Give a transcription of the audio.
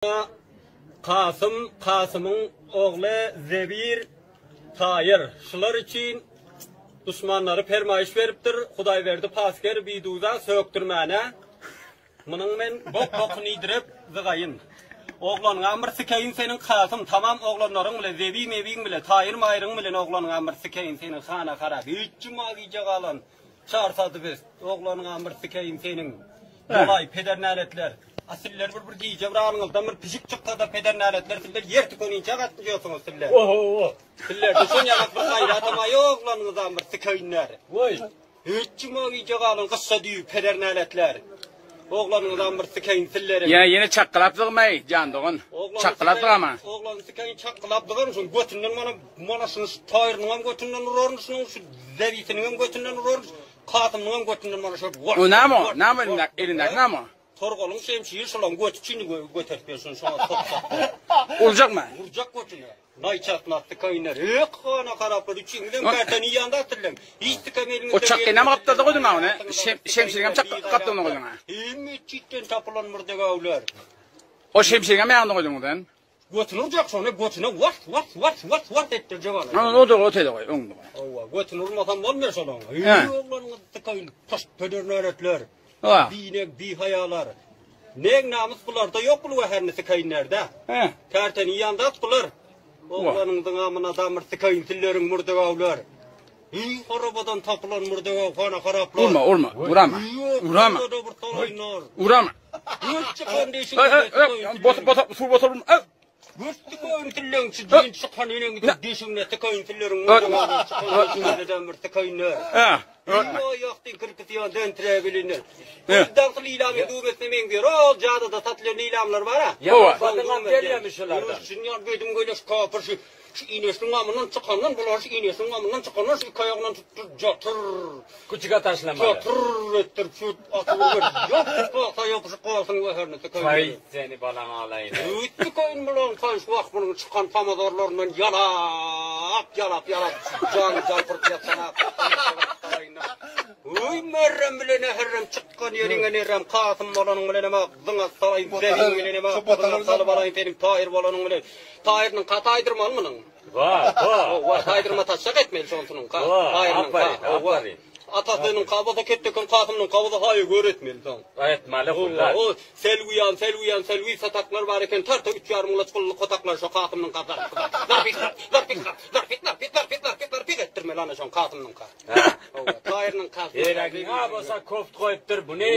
Kasym, Kasymyň ogly Zebir, Taýyr. Şular üçin duşmanlary permaýyş beripdir, Hudaýberdi Pasger biduza sökdürmäne. Munuň men bok-bokuny iýdirip zygaýyn. Oglanyňam bir sikeýin seniň Kasym, tamam oglanlaryň bile, Zebi-mebiň bile, Taýyr-maýryň bilen oglanyňam bir sikeýin seniň hana harap. Üç juma gije galan. Çarsady biz. Oglanyňam bir sikeýin seniň. Bolaý, peder näletler. A siller bir bir gije bir alyňyzdan bir pişik çyksada peder näletler siller ýer tükeninçä gatnaşýarsyňyz siller. Oho. Siller düşen ýalak bir gaýratam aý oglanyňyzam bir sikeýinler. Woý. Üç juma gije galan gyssa düýe peder näletler. Oglanyňyzam bir sikeýin silleriň. Ýa ýene çakgylap zygmaý jan dogan. Çakgylap zygama. Oglany sikeýin çakgylap zygaryn şuň götünden mana mana şuny şu taýrynyňam götünden uraryn şunuň şu zebisiniňem götünden uraryn Kasymyňam götünden mana şu O näme o? Näme elindäki? Elindäki näme o? Torgalyň şemşiri şolaň göti üçin göterip ýör şuny şoňa soksak. Urjakmy? Urjak götüne. Naýçasyny atdy kaýynlar. Ek hana haraplar üçiňizem kärteni ýanda atyrlaň. Hiç dikam eliňizde. O çakgy näme gapdalda goýduň a ony? Şemşiriňem çak gapdalynda goýduň a. Hemme çitden tapylan murdegawlar. O şemşiriňem ýanynda goýduň sen. Götüni urjak şony götüne was was was was was etdirjek ony. Ony o da o teýde goý, öňünde goý. Hawa, götüni urmasam bolmaýar şolaň. Eý oglanyňyzy sykaýyn, pyşt peder näletler. Hawa. Binek, bihaýalar. Neň namys bularda ýok bul wäherini sykaýynlarda. He. Kärteni iýen zat bular. Oglanyňyzyň amyna damyr sykaýyn silleriň murdegawlar. Eý harabadan tapylan murdegaw hana haraplar. Urma, urma, urama. Urama. Urama. Göz çykan deşiň. Bota bota suw bota urma. Göz tykaýyn tilleň şu diýen çykan eneňiziň deşigine tykaýyn tilleriň murdegawlar çykan deşigine damyr tykaýynlar. He. Aýakdyň kirpisi ýaly döntiräp elinler. Daňsyl ýylamyň düwmesine meňzeýär. Ol jadada satylýan ýylamlar bar-a. Hawa. Gelýärmi şulardan? Şunýan bedim göleş kapyr şu şu inesiniň gamyndan çykandan bular şu inesiniň gamyndan çykandan şu iki aýagyndan tutdur jatyr. Küçüge taşlamaly. Jatyr etdirip şu atyny bir ýapyş galsa ýapyşyp galsyn wäherini tükeýin. Haý seni balaň alaýyn. Tükeýin bulaň taý şu wagt munuň çykan pomidorlaryndan ýalap ýalap ýalap jany jalpyryp ýatsan-a. Öý merrem bile näherrem çykgan ýeriňe nerrem Kasym bolanyň bilenem agzyňa salaýyn seniň bilenem agzyňa salyp alaýyn seniň Taýyr bolanyň bilen Taýyrynyň ka taýdyrmaly munuň Wa wa wa taýdyrma taşşak etmeli şonsunyň ka Taýyrynyň ka wa Atasynyň ka bolsa ketdeken Kasymynyň ka bolsa haýy gör etmeli soň Etmeli gullar O selwiýan selwiýan selwi sataklar bar eken tarta üç ýarym gulaç gully kotaklar şo Kasymynyň ka zarpyk zarpyk zarpyk zarpyk zarpyk zarpyk zarpyk zarpyk etdirmeli ana şoň Kasymynyň ka. Eregiňe bolsa koft goýupdyr bu ne?